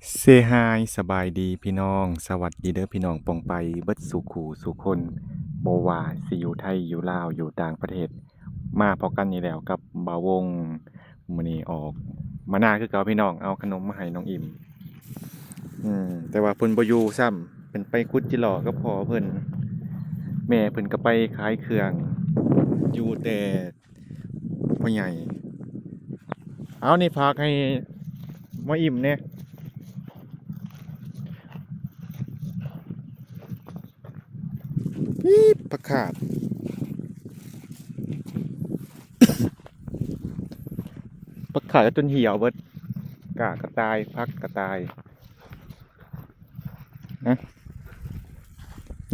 ເຊຮາຍ ສະບາຍດີພີ່ນ້ອງ ສະຫວັດດີເດີພີ່ນ້ອງປ້ອງປາຍເບິດສູ່ຄູ່ສູ່ຄົນ ບໍ່ວ່າຊິຢູ່ໄທ ຢູ່ລາວ ຢູ່ຕ່າງປະເທດ ມາພໍ້ກັນອີກແລ້ວກັບບ່າວວົງ. ມື້ນີ້ອອກມານາຄືເກົ່າພີ່ນ້ອງ ເອົາຂະໜົມມາໃຫ້ນ້ອງອີ່ມ ອືມ ແຕ່ວ່າເພິ່ນບໍ່ຢູ່ຊ້ຳ ເພິ່ນໄປຂຸດຈິຫຼໍ່ກັບພໍ່ເພິ່ນ ແມ່ເພິ່ນກໍໄປຂາຍເຄື່ອງ ຢູ່ແຕ່ ພໍ່ໃຫຍ່ ເອົານີ້ຝາກໃຫ້ໝໍອີ່ມແດ່ ປີບ ຜັກຂາດ ຜັກຂາດກໍຈົນຫ່ຽວເບິດ ກ້າກໍຕາຍ ຜັກກໍຕາຍ ນະ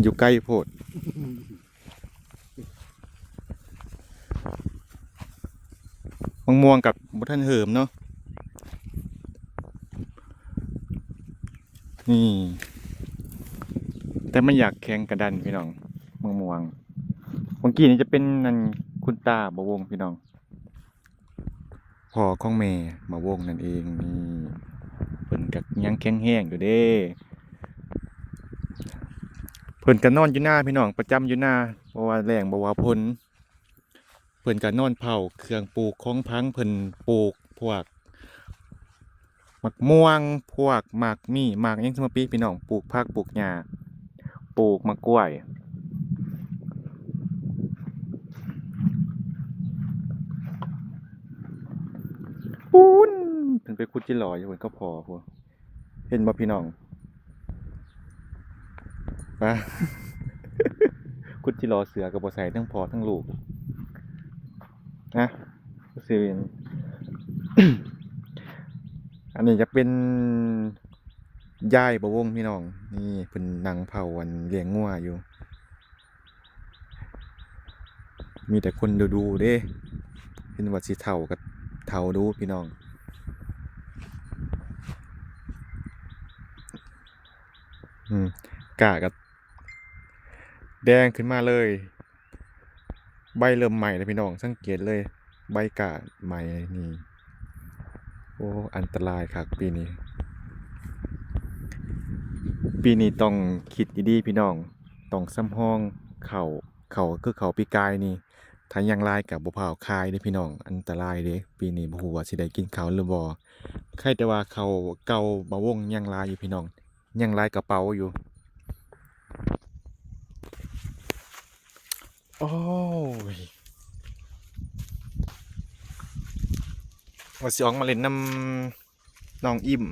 ຢູ່ໄກໂພດ. ມະມ່ວງກັບບໍ່ທັນເຫີມເນາະ ນີ້ ແຕ່ມັນຢາກແຂງກະດັນພີ່ນ້ອງ ມະມ່ວງ ເມື່ອກີ້ນີ້ຈະເປັນອັນ ຄຸນຕາບ່າວວົງພີ່ນ້ອງ. ພໍ່ຂອງແມ່ບ່າວວົງນັ້ນເອງ ນີ້ ເພິ່ນກໍຍັງແຂງແຮງຢູ່ເດ້ ເພິ່ນກໍນອນຢູ່ນາພີ່ນ້ອງ ປະຈຳຢູ່ນາ ບໍ່ວ່າແລ້ງບໍ່ວ່າຝົນ ເພິ່ນກໍນອນເຝົ້າເຄື່ອງປູກຂອງຝັງ ເພິ່ນປູກພວກ ໝາກມ່ວງ ພວກໝາກມີ້ ໝາກຫຍັງຊຳມະປີ ພີ່ນ້ອງ ປູກຜັກ ປູກຫຍ້າ ປູກໝາກກ້ວຍ ປູນ ເພິ່ນໄປຂຸດຈິຫຼໍ່ຢູ່ພຸ້ນກັບພໍ່ພຸ້ນ ເຫັນບໍ່ພີ່ນ້ອງ? ປາ ຂຸດຈິຫຼໍ່ເສືອກໍບໍ່ໃສ່ ທັງພໍ່ທັງລູກ ນະ ຄືຊິເປັນ ອັນນີ້ຈະເປັນຍາຍບ່າວວົງພີ່ນ້ອງ ນີ້ເພິ່ນນັ່ງເຝົ້າອັນລ້ຽງງົວຢູ່ ມີແຕ່ຄົນດຸໆເດ້ ເຫັນວ່າຊິເຖົ້າກໍເຖົ້າດຸພີ່ນ້ອງ ອືມ ກ້າກໍ ແດງຂຶ້ນມາເລີຍ ໃບເລີ່ມໄໝ້ແລ້ວພີ່ນ້ອງ ສັງເກດເລີຍ ໃບກ້າໄໝ້ນີ້ ໂອ້ ອັນຕະລາຍຄັກປີນີ້ ປີນີ້ຕ້ອງຄິດດີໆພີ່ນ້ອງ ຕ້ອງສຳຮອງເຂົ້າ ເຂົ້າຄືເຂົ້າປີກາຍນີ້ ຖ້າຍັງຫຼາຍກໍບໍ່ຟ້າວຂາຍເດ້ພີ່ນ້ອງ ອັນຕະລາຍເດ້ ປີນີ້ບໍ່ຮູ້ວ່າຊິໄດ້ກິນເຂົ້າຫຼືບໍ່ ໃຄແຕ່ວ່າເຂົ້າເກົ່າບ່າວວົງຍັງຫຼາຍຢູ່ພີ່ນ້ອງ ຍັງຫຼາຍກະເປົາຢູ່ ໂອ້ຍ ວ່າຊິອອກມາຫຼິ້ນນຳນ້ອງອີ່ມ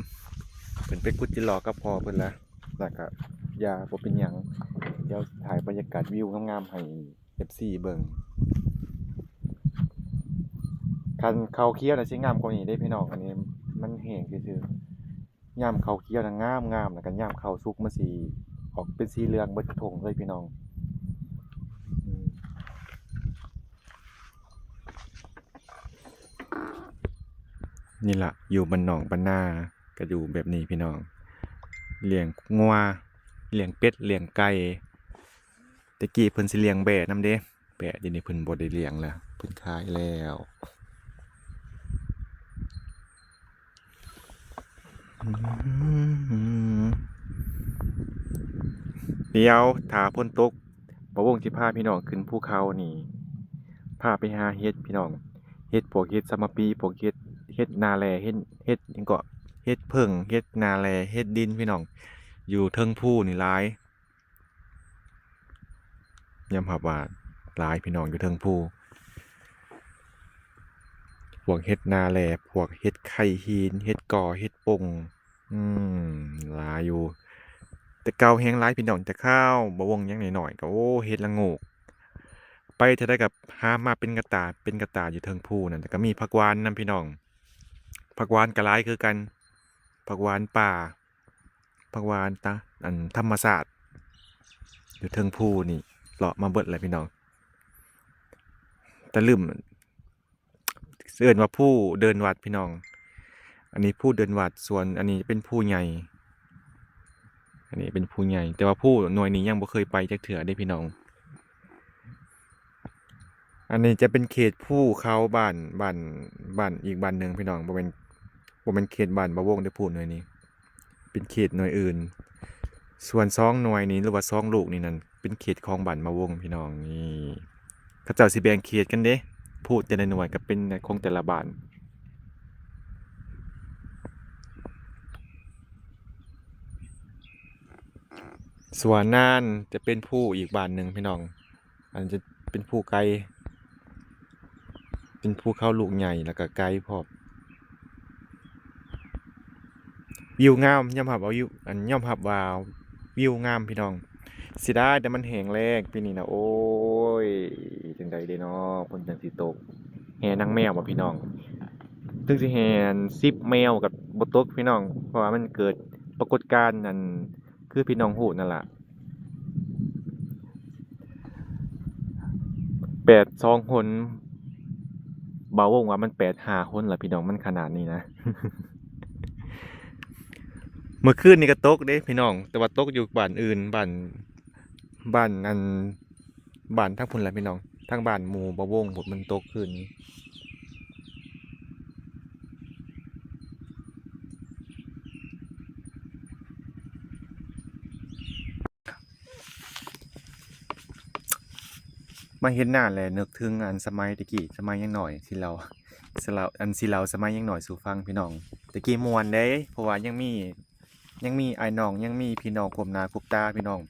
ເພິ່ນໄປຂຸດຈິຫຼໍ່ກັບພໍ່ເພິ່ນລະ ລະກະຢ່າ ບໍ່ເປັນຫຍັງ ດຽວຖ່າຍບັນຍາກາດວິວງາມໆໃຫ້ ເອັຟຊີ ເບິ່ງ ຄັນເຂົ້າຂຽວນະຊິງາມກວ່ານີ້ເດ້ພີ່ນ້ອງ ອັນນີ້ມັນແຫ້ງຊື່ໆ ຍາມເຂົ້າຂຽວນະງາມໆ ລະກະຍາມເຂົ້າສຸກມັນຊິອອກເປັນສີເຫຼືອງເບິດທົ່ງເລີຍພີ່ນ້ອງ ອືມ ນີ້ລະ ຢູ່ບ້ານນອກບ້ານນາກະຢູ່ແບບນີ້ພີ່ນ້ອງ ລ້ຽງງົວ ລ້ຽງເປັດ ລ້ຽງໄກ່ ແຕ່ກີ້ເພິ່ນຊິລ້ຽງແບ້ນຳເດ້ ແບ້ດຽວນີ້ເພິ່ນບໍ່ໄດ້ລ້ຽງແລ້ວ ເພິ່ນຂາຍແລ້ວ ອືມ ດຽວຖ້າຝົນຕົກ ບ່າວວົງຊິພາພີ່ນ້ອງຂຶ້ນພູເຂົານີ້ ພາໄປຫາເຫັດພີ່ນ້ອງ ເຫັດ ພວກເຫັດສຳມະປີ ພວກເຫັດ ເຫັດໜ້າແລ້ ເຫັດ ເຫັດຫຍັງເກາະ ເຫັດເຜິ້ງ ເຫັດໜ້າແລ້ ເຫັດດິນພີ່ນ້ອງ ຢູ່ເທິງພູນີ້ຫຼາຍ ຍອມຮັບວ່າຫຼາຍພີ່ນ້ອງ ຢູ່ເທິງພູ ພວກເຫັດໜ້າແລ້ ພວກເຫັດໄຂ່ຫີນ ເຫັດກໍ ເຫັດປົງ ອືມ ຫຼາຍຢູ່ ແຕ່ເກົ່າແຮງຫຼາຍພີ່ນ້ອງ ແຕ່ຄາວບ່າວວົງຍັງນ້ອຍໆ ກໍ ໂອ້ ເຫັດລະໂງກ ໄປເທື່ອໃດກໍຫາມາເປັນກະຕ່າ ເປັນກະຕ່າຢູ່ເທິງພູນັ້ນ ແລ້ວກໍມີຜັກຫວານນຳພີ່ນ້ອງ ຜັກຫວານກໍຫຼາຍຄືກັນ ຜັກຫວານປ່າ ຜັກຫວານຕາ ອັນທຳມະຊາດ ຢູ່ເທິງພູນີ້ ເລາະມາເບິດແຫຼະພີ່ນ້ອງ ແຕ່ລືມ ເອີ້ນວ່າພູເດີ່ນວັດພີ່ນ້ອງ ອັນນີ້ພູເດີ່ນວັດ ສ່ວນອັນນີ້ເປັນພູໃຫຍ່ ອັນນີ້ເປັນພູໃຫຍ່ ແຕ່ວ່າພູໜ່ວຍນີ້ຍັງບໍ່ເຄີຍໄປຈັກເທື່ອເດ້ພີ່ນ້ອງ. ອັນນີ້ຈະເປັນເຂດພູເຂົາບ້ານ ບ້ານ ບ້ານອີກບ້ານໜຶ່ງພີ່ນ້ອງ ບໍ່ແມ່ນ ບໍ່ແມ່ນເຂດບ້ານບ່າວວົງເດ້ ພູໜ່ວຍນີ້ ເປັນເຂດໜ່ວຍອື່ນ. ສ່ວນສອງໜ່ວຍນີ້ ຫຼືວ່າສອງລູກນີ້ນັ້ນ ເປັນເຂດຂອງບ້ານມະວົງພີ່ນ້ອງ. ນີ້ ເຂົາເຈົ້າຊິແບ່ງເຂດກັນເດ້ ພູດແຕ່ລະໜ່ວຍກໍເປັນຂອງແຕ່ລະບ້ານ. ສ່ວນນັ້ນຈະເປັນພູອີກບ້ານໜຶ່ງພີ່ນ້ອງ. ອັນຈະເປັນພູໄກ ເປັນພູເຂົາລູກໃຫຍ່ ແລ້ວກໍໄກພ້ອມ. ວິວງາມ ຍອມຮັບເອົາຢູ່ ອັນ ຍອມຮັບວ່າວິວງາມພີ່ນ້ອງ. ເສຍດາຍແຕ່ມັນແຫ້ງແລ້ງປີນີ້ນະ. ໂອ້ຍ ຈັ່ງໃດເດເນາະ ຝົນຈັ່ງຊິຕົກ. ແຫ່ນາງແມວບໍ່ພີ່ນ້ອງ? ເຖິງຊິແຫ່ສິບແມວກໍບໍ່ຕົກພີ່ນ້ອງ ເພາະວ່າມັນເກີດປາກົດການ ອັນ ຄືພີ່ນ້ອງຮູ້ນັ້ນລະ ແປດສອງຄົນ ບ່າວວົງວ່າມັນແປດຫ້າຄົນລະພີ່ນ້ອງ ມັນຂະໜາດນີ້ນະ. ເມື່ອຄືນນີ້ກໍຕົກເດ້ພີ່ນ້ອງ ແຕ່ວ່າຕົກຢູ່ບ້ານອື່ນ ບ້ານ ບ້ານ ອັນ ບ້ານທາງພຸ້ນລະພີ່ນ້ອງ ທາງບ້ານໝູ່ບ່າວວົງພຸ້ນ ມັນຕົກຄືນນີ້. ມາເຫັນໜ້າແລ້ວນຶກເຖິງອັນສະໄໝແຕ່ກີ້ ສະໄໝຍັງນ້ອຍ ຊິເລົ່າ ຊິເລົ່າ ອັນ ຊິເລົ່າສະໄໝຍັງນ້ອຍສູ່ຟັງພີ່ນ້ອງ. ແຕ່ກີ້ມ່ວນເດ້ ເພາະວ່າຍັງມີ ຍັງມີອ້າຍນ້ອງ ຍັງມີພີ່ນ້ອງຄົບໜ້າຄົບຕາພີ່ນ້ອງ.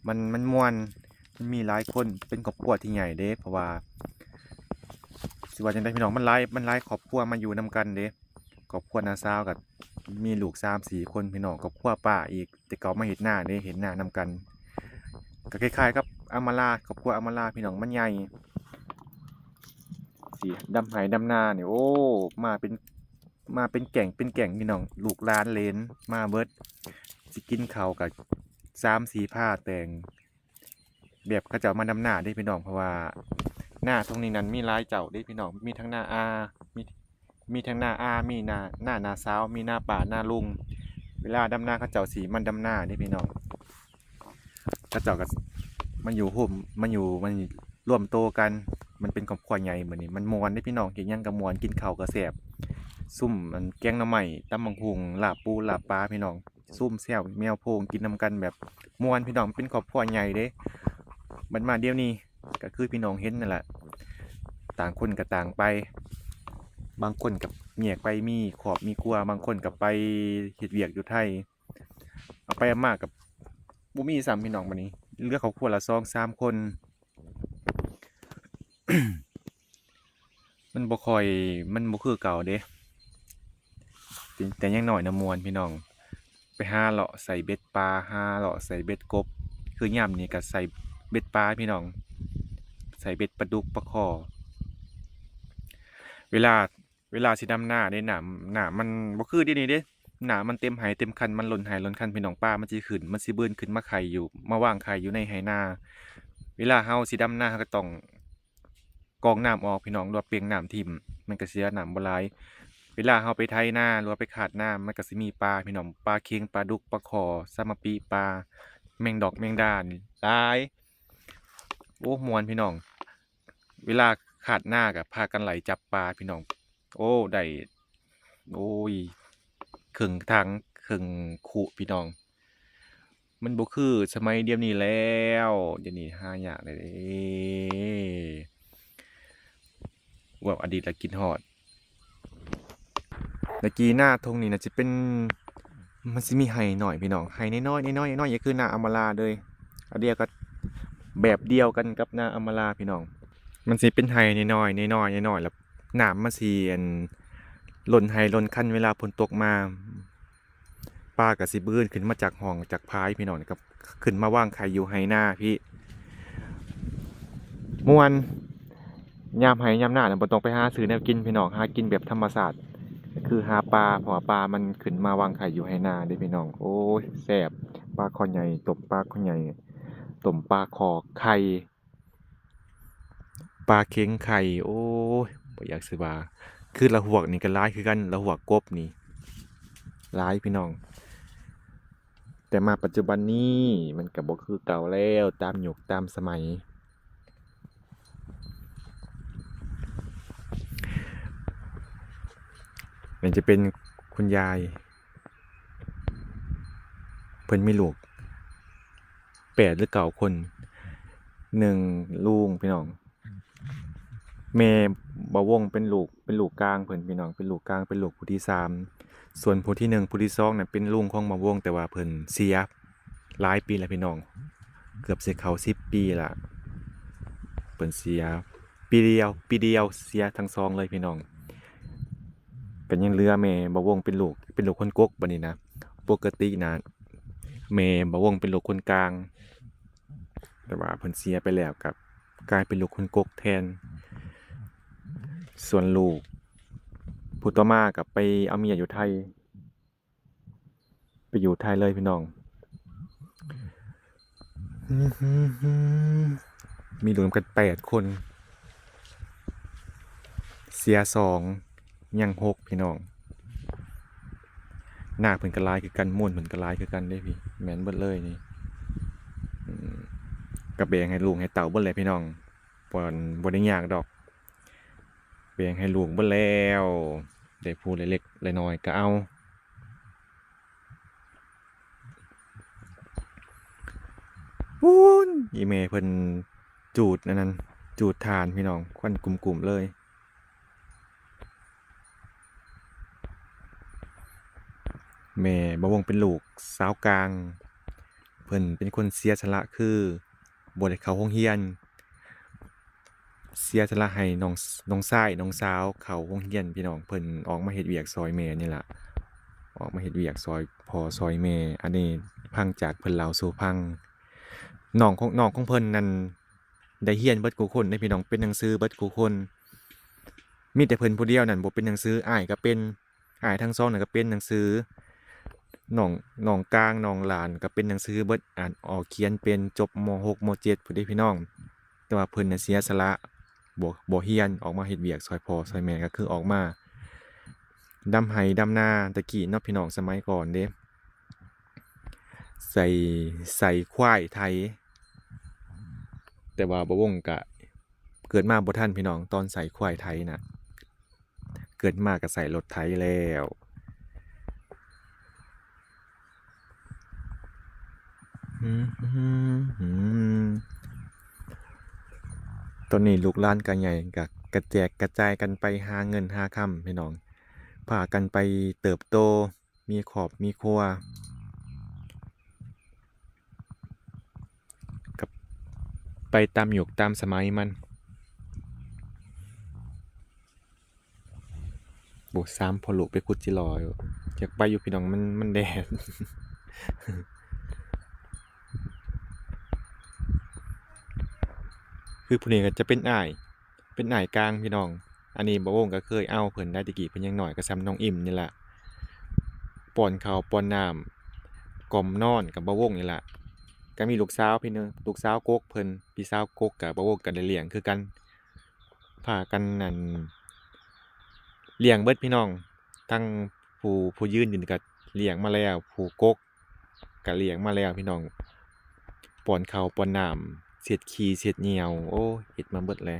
ມັນ ມັນມ່ວນ ມັນມີຫຼາຍຄົນ ເປັນຄອບຄົວທີ່ໃຫຍ່ເດ້ ເພາະວ່າ ຊິວ່າຈັ່ງໃດພີ່ນ້ອງ ມັນຫຼາຍ ມັນຫຼາຍຄອບຄົວມາຢູ່ນຳກັນເດ້. ຄອບຄົວນ້າສາວກໍມີລູກສາມສີ່ຄົນພີ່ນ້ອງ ຄອບຄົວປ້າອີກ ແຕ່ເກົ່າມາເຮັດນາເດ້ ເຮັດນານຳກັນ ກໍຄ້າຍໆກັບອຳມາລາ ຄອບຄົວອຳມາລາພີ່ນ້ອງ ມັນໃຫຍ່ ຊິດຳໄຮ່ດຳນານີ້ ໂອ້ ມາເປັນ ມາເປັນແກ້ງເປັນແກ້ງພີ່ນ້ອງ ລູກຫຼານເຫຼນມາເບິດ ຊິກິນເຂົ້າກໍສາມສີ່ພາແຕ່ງ ແບບເຂົາເຈົ້າມາດຳນາເດ້ພີ່ນ້ອງ ເພາະວ່ານາທົ່ງນີ້ນັ້ນມີຫຼາຍເຈົ້າເດ້ພີ່ນ້ອງ ມີທັງນາອາ ມີ ມີທັງນາອາ ມີນາ ນາ ນາສາວ ມີນາປ້າ ນາລຸງ. ເວລາດຳນາເຂົາເຈົ້າຊິມາດຳນາເດ້ພີ່ນ້ອງ ເຂົາເຈົ້າກໍມາຢູ່ໂຮມ ມາຢູ່ ມາລວມໂຕກັນ ມັນເປັນຄອບຄົວໃຫຍ່. ມື້ນີ້ມັນມ່ວນເດ້ພີ່ນ້ອງ ເຮັດຫຍັງກໍມ່ວນ ກິນເຂົ້າກໍແຊບ ຊຸມອັນແກງໜໍ່ໄມ້ ຕຳບັກຫຸ່ງ ລາບປູ ລາບປາພີ່ນ້ອງ. ຊຸມແຊວແມວໂພງກິນນຳກັນແບບມ່ວນພີ່ນ້ອງ ເປັນຄອບຄົວໃຫຍ່ເດ້. ບັດມາດຽວນີ້ກໍຄືພີ່ນ້ອງເຫັນນັ້ນແຫຼະ ຕ່າງຄົນກໍຕ່າງໄປ ບາງຄົນກໍແຍກໄປມີຄອບມີຄົວ ບາງຄົນກໍໄປເຮັດວຽກຢູ່ໄທ ເອົາໄປເອົາມາກໍບໍ່ມີຊ້ຳພີ່ນ້ອງ. ບັດນີ້ເຫຼືອຄອບຄົວລະສອງສາມຄົນ. ມັນບໍ່ຄ່ອຍ ມັນບໍ່ຄືເກົ່າເດ້ ແຕ່ ແຕ່ຍັງນ້ອຍນະມ່ວນພີ່ນ້ອງ ໄປຫາເລາະໃສ່ເບັດປາ ຫາເລາະໃສ່ເບັດກົບ ຄືຍາມນີ້ກໍໃສ່ເບັດປາພີ່ນ້ອງ ໃສ່ເບັດປາດຸກປາຄໍ່. ເວລາ ເວລາຊິດຳນາເດ້ ນ້ຳ ນ້ຳມັນບໍ່ຄືດຽວນີ້ເດ້ ນ້ຳມັນເຕັມໄຮ່ເຕັມຄັນ ມັນລົ້ນໄຮ່ລົ້ນຄັນພີ່ນ້ອງ ປາມັນຊິຂຶ້ນ ມັນຊິບືນຂຶ້ນມາໄຂ່ຢູ່ ມາວາງໄຂ່ຢູ່ໃນໄຮ່ນາ. ເວລາເຮົາຊິດຳນາ ເຮົາກໍຕ້ອງກອງນ້ຳອອກພີ່ນ້ອງ ຫຼືວ່າເປັ່ງນ້ຳຖິ້ມ ມັນກໍເສຍນ້ຳບໍ່ຫຼາຍ. ເວລາເຮົາໄປໄຖນາ ຫຼືວ່າໄປຄາດນາ ມັນກໍຊິມີປາພີ່ນ້ອງ ປາເຂັງ ປາດຸກ ປາຄໍ່ ສາມະປີ ປາແມງດອກແມງດາ ຫຼາຍ. ໂອ້ ມ່ວນພີ່ນ້ອງ ເວລາຄາດນາກໍພາກັນໄລ່ຈັບປາພີ່ນ້ອງ. ໂອ້ ໄດ້ ໂອ້ຍ ເຄິ່ງຖັງເຄິ່ງຄຸພີ່ນ້ອງ. ມັນບໍ່ຄືສະໄໝດຽວນີ້ແລ້ວ ດຽວນີ້ຫາຍາກແລ້ວເດ້ ເວົ້າອະດີດລະຄິດຮອດ. ແລ້ວກີ້ນາທົ່ງນີ້ນະ ຊິເປັນ ມັນຊິມີໄຮ່ນ້ອຍພີ່ນ້ອງ ໄຮ່ນ້ອຍໆ ນ້ອຍໆ ນ້ອຍໆ ກໍຄືນາອຳມາລາເລີຍ ອັນດຽວກັນ ແບບດຽວກັນກັບນາອຳມາລາພີ່ນ້ອງ. ມັນຊິເປັນໄຮ່ນ້ອຍໆ ນ້ອຍໆ ນ້ອຍໆ ແລ້ວນ້ຳມັນຊິ ອັນ ລົ້ນໄຮ່ລົ້ນຄັນ ເວລາຝົນຕົກມາ ປາກໍຊິບືນຂຶ້ນມາຈາກຮ່ອງຈາກຝາຍພີ່ນ້ອງ ກໍຂຶ້ນມາວາງໄຂ່ຢູ່ໄຮ່ນາພີ້. ມ່ວນ ຍາມໄຮ່ຍາມນານະ ບໍ່ຕ້ອງໄປຫາຊື້ແນວກິນພີ່ນ້ອງ ຫາກິນແບບທຳມະຊາດ ກໍຄືຫາປາ ເພາະວ່າປາມັນຂຶ້ນມາວາງໄຂ່ຢູ່ໄຮ່ນາເດ້ພີ່ນ້ອງ. ໂອ້ຍ ແຊບ ປາຄໍ່ໃຫຍ່ ຕົ້ມປາຄໍ່ໃຫຍ່ ຕົ້ມປາຄໍ່ໄຂ່ ປາເຂັງໄຂ່ ໂອ້ຍ ບໍ່ຢາກຊິວ່າ ຄືລະຫວກນີ້ກໍຫຼາຍຄືກັນ ລະຫວກກົບນີ້ຫຼາຍພີ່ນ້ອງ. ແຕ່ມາປັດຈຸບັນນີ້ມັນກໍບໍ່ຄືເກົ່າແລ້ວ ຕາມຍຸກຕາມສະໄໝ. ມັນຈະເປັນຄຸນຍາຍ พิ่ນມີລູກແປດຫຼືເກົ້າຄົນ ໜຶ່ງ ລຸງ ພີ່ນ້ອງ. ແມ່ບ່າວວົງເປັນລູກ ເປັນລູກກາງເພິ່ນພີ່ນ້ອງ ເປັນລູກກາງ ເປັນລູກຜູ້ທີສາມ. ສ່ວນຜູ້ທີໜຶ່ງ ຜູ້ທີສອງນັ້ນເປັນລຸງຂອງບ່າວວົງ ແຕ່ວ່າເພິ່ນເສຍຫຼາຍປີແລ້ວພີ່ນ້ອງ ເກືອບຊິເຂົ້າສິບປີລະ ເພິ່ນເສຍປີດຽວ ປີດຽວເສຍທັງສອງເລີຍພີ່ນ້ອງ. ກໍຍັງເຫຼືອແມ່ບ່າວວົງເປັນລູກ ເປັນລູກຄົນກົກບັດນີ້ນະ. ປົກກະຕິນະ ແມ່ບ່າວວົງເປັນລູກຄົນກາງ ແຕ່ວ່າເພິ່ນເສຍໄປແລ້ວ ກໍກາຍເປັນລູກຄົນກົກແທນ. ສ່ວນລູກຜູ້ຕໍ່ມາກໍໄປເອົາເມຍຢູ່ໄທ ໄປຢູ່ໄທເລີຍພີ່ນ້ອງ. ມີລູກນຳກັນແປດຄົນ ເສຍສອງ ຍັງຫົກພີ່ນ້ອງ. ນາເພິ່ນກໍຫຼາຍຄືກັນ ມູນເພິ່ນກໍຫຼາຍຄືກັນເດ້ພີ່ ແມ່ນເບິດເລີຍນີ້. ອືມ ກໍແບ່ງໃຫ້ລູກໃຫ້ເຕົ້າເບິດແຫຼະພີ່ນ້ອງ ບໍ່ ບໍ່ໄດ້ຍາກດອກ ແບ່ງໃຫ້ລູກເບິດແລ້ວ ໄດ້ຜູ້ເລັກໆນ້ອຍໆກໍເອົາ. ພຸ້ນ ອີ່ແມ່ເພິ່ນຈູດອັນນັ້ນ ຈູດຖ່ານພີ່ນ້ອງ ຄວັນກຸ້ມໆເລີຍ. ແມ່ບ່າວວົງເປັນລູກສາວກາງ ເພິ່ນເປັນຄົນເສຍສະຫຼະ ຄືບໍ່ໄດ້ເຂົ້າໂຮງຮຽນ ເສຍສະຫຼະໃຫ້ນ້ອງ ນ້ອງຊາຍນ້ອງສາວເຂົ້າໂຮງຮຽນພີ່ນ້ອງ. ເພິ່ນອອກມາເຮັດວຽກຊ່ອຍແມ່ນີ້ລະ ອອກມາເຮັດວຽກຊ່ອຍພໍ່ຊ່ອຍແມ່. ອັນນີ້ຟັງຈາກເພິ່ນເລົ່າສູ່ຟັງ. ນ້ອງຂອງ ນ້ອງຂອງເພິ່ນນັ້ນໄດ້ຮຽນເບິດຄູ່ຄົນເດ້ພີ່ນ້ອງ ເປັນໜັງສືເບິດຄູ່ຄົນ. ມີແຕ່ເພິ່ນຜູ້ດຽວນັ້ນບໍ່ເປັນໜັງສື ອ້າຍກໍເປັນ ອ້າຍທັງສອງນັ້ນກໍເປັນໜັງສື. ນ້ອງ ນ້ອງກາງ ນ້ອງຫຼ້ານກໍເປັນໜັງສືເບິດ ອ່ານອອກຂຽນເປັນ ຈົບ ມໍຫົກ ມໍເຈັດ ພຸ້ນເດ້ພີ່ນ້ອງ. ແຕ່ວ່າເພິ່ນນະເສຍສະຫຼະ ບໍ່ ບໍ່ຮຽນ ອອກມາເຮັດວຽກຊ່ອຍພໍ່ຊ່ອຍແມ່ ກໍຄືອອກມາດຳໄຮ່ດຳນາ. ແຕ່ກີ້ເນາະພີ່ນ້ອງ ສະໄໝກ່ອນເດ້ ໃສ່ ໃສ່ຄວາຍໄຖ ແຕ່ວ່າບ່າວວົງກະເກີດມາບໍ່ທັນພີ່ນ້ອງ ຕອນໃສ່ຄວາຍໄຖນະ. ເກີດມາກໍໃສ່ລົດໄຖແລ້ວ. ຕອນນີ້ລູກຫຼານກໍໃຫຍ່ ກໍກະແຈກກະຈາຍກັນໄປຫາເງິນຫາຄຳພີ່ນ້ອງ ພາກັນໄປເຕີບໂຕ ມີຄອບມີຄົວ ກັບໄປຕາມຍຸກຕາມສະໄໝມັນ. ໂອ້ ສາມພໍ່ລູກໄປຂຸດຈິລໍຢູ່ ຢາກໄປຢູ່ພີ່ນ້ອງ ມັນ ມັນແດດ. ຄືຜູ້ນີ້ກໍຈະເປັນອ້າຍ ເປັນອ້າຍກາງພີ່ນ້ອງ. ອັນນີ້ບ່າວວົງກໍເຄີຍເອົາເພິ່ນໄດ້ ແຕ່ກີ້ເພິ່ນຍັງນ້ອຍ ກໍສ່ຳນ້ອງອີ່ມນີ້ລະ ປ້ອນເຂົ້າປ້ອນນ້ຳ ກ່ອມນອນກັບບ່າວວົງນີ້ລະ. ກໍມີລູກສາວພີ່ໜຶ່ງ ລູກສາວກົກເພິ່ນ ພີ່ສາວກົກ ກັບບ່າວວົງກໍໄດ້ລ້ຽງຄືກັນ ພາກັນ ອັນ ລ້ຽງເບິດພີ່ນ້ອງ. ທັງຜູ້ ຜູ້ຢືນຢູ່ນີ້ກໍລ້ຽງມາແລ້ວ ຜູ້ກົກ ກະລ້ຽງມາແລ້ວພີ່ນ້ອງ ປ້ອນເຂົ້າປ້ອນນ້ຳ ເຊັດຂີ້ເຊັດຍ່ຽວ ໂອ້ ເຮັດມາເບິດແຫຼະ.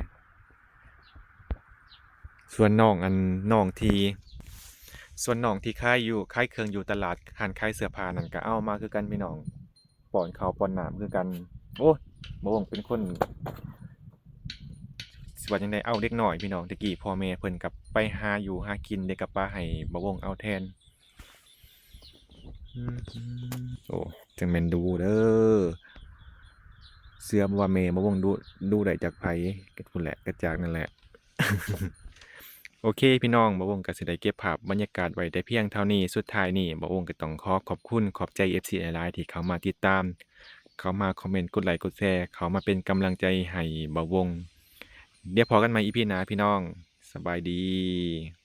ສ່ວນນ້ອງ ອັນ ນ້ອງທີ່ ສ່ວນນ້ອງທີ່ຂາຍຢູ່ ຂາຍເຄື່ອງຢູ່ຕະຫຼາດ ຮ້ານຂາຍເສື້ອຜ້ານັ້ນ ກະເອົາມາຄືກັນພີ່ນ້ອງ ປ້ອນເຂົ້າປ້ອນນ້ຳຄືກັນ. ໂອ້ຍ ບ່າວວົງເປັນຄົນ ຊິວ່າຈັ່ງໃດ ເອົາເດັກນ້ອຍພີ່ນ້ອງ. ແຕ່ກີ້ພໍ່ແມ່ເພິ່ນກໍໄປຫາຢູ່ຫາກິນເດ້ ກໍປະໃຫ້ບ່າວວົງເອົາແທນ. ອືມ ໂອ້ ຈັ່ງແມ່ນດຸເດີ ເຊື່ອບໍ່ວ່າແມ່ບ່າວວົງດຸ ດຸໄດ້ຈາກໃຜ ກໍພຸ້ນແຫຼະ ກໍຈາກນັ້ນແຫຼະ. ໂອເຄພີ່ນ້ອງ ບ່າວວົງກໍຊິໄດ້ເກັບພາບບັນຍາກາດໄວ້ແຕ່ພຽງເທົ່ານີ້. ສຸດທ້າຍນີ້ ບ່າວວົງກໍຕ້ອງຂໍຂອບຄຸນຂອບໃຈເອັຟຊີຫຼາຍໆ ທີ່ເຂົ້າມາຕິດຕາມ ເຂົ້າມາຄອມເມັນ ກົດໄລ ກົດແຊ ເຂົ້າມາເປັນກຳລັງໃຈໃຫ້ບ່າວວົງ. ດຽວພໍ້ກັນໃໝ່ອີພີໜ້າພີ່ນ້ອງ ສະບາຍດີ.